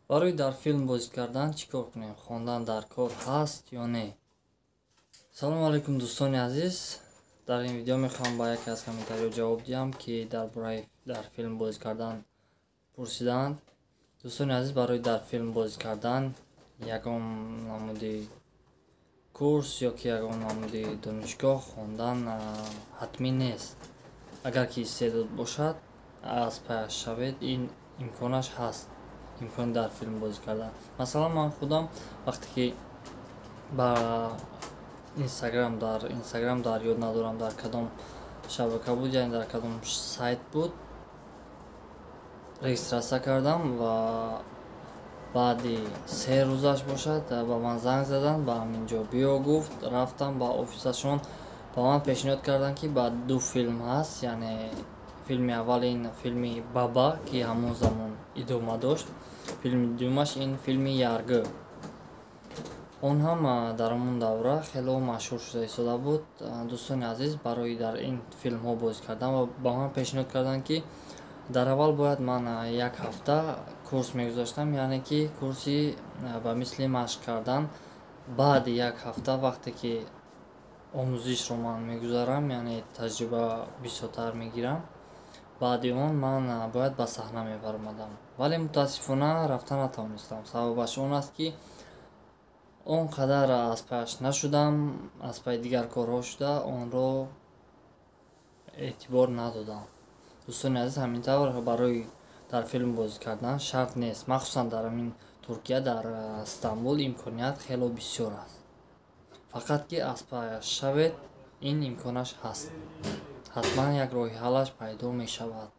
Барои дар филм бозӣ кардан чӣ кор кунем? Хондан дар кор ҳаст ё не? Салому алайкум, дӯстони азиз. Дар ин видео мехоҳам ба яке аз комментариҳо ҷавоб диҳам, ки дар бораи дар филм бозӣ кардан пурсидаанд. Дӯстони азиз, барои дар филм бозӣ кардан ягон намуди курс ё ки ягон намуди донишгоҳ хондан ҳатмӣ нест. Агар ки истеъдод бошад, аз паяш шавед, ин имконаш ҳаст, имкони дар филм бозӣ кардан. Масалан, ман худам вақте ки ба Инстаграм, дар Инстаграм, дар ёд надорам, дар кадом шабака буд, яъне дар кадом сайт буд, регистрация кардам ва баъди 3 рӯзаш бошад, ба ман занг заданд, ба ҳамин ҷо биё гуфт. Рафтам ба офисашон, ба ман пешниҳод карданд, ки ба ду филм ҳаст, яъне филми аввал ин филми «Баба», ки ҳамон замон идома дошт, филми дуюмаш ин филми «Яргӣ». Он ҳам дар ҳамон давра хело машҳур шуда истода буд. Дӯстони азиз, барои дар ин филмҳо бозӣ кардан ва ба ман пешниҳод карданд, ки дар аввал бояд ман як ҳафта курс мегузаштам, яъне ки курси ба мисли машқ кардан. Баъди як ҳафта, вақте ки омӯзишро ман мегузарам, яъне таҷриба бисёртар мегирам, баъди он ман бояд ба саҳна мебаромадам. Вале мутаассифона рафта натавонистам. Сабабаш он аст, ки он қадар аз паяш нашудам, аз пайи дигар корҳо шуда, онро эътибор надодам. Дӯстони азиз, ҳамин тавр барои дар филм бозӣ кардан шарт нест. Махсусан дар ҳамин Туркия, дар Стамбул имконият хело бисёр аст. Фақат ки аз паяш шавед, ин имконаш ҳаст, ҳатман як роҳи ҳаллаш пайдо мешавад.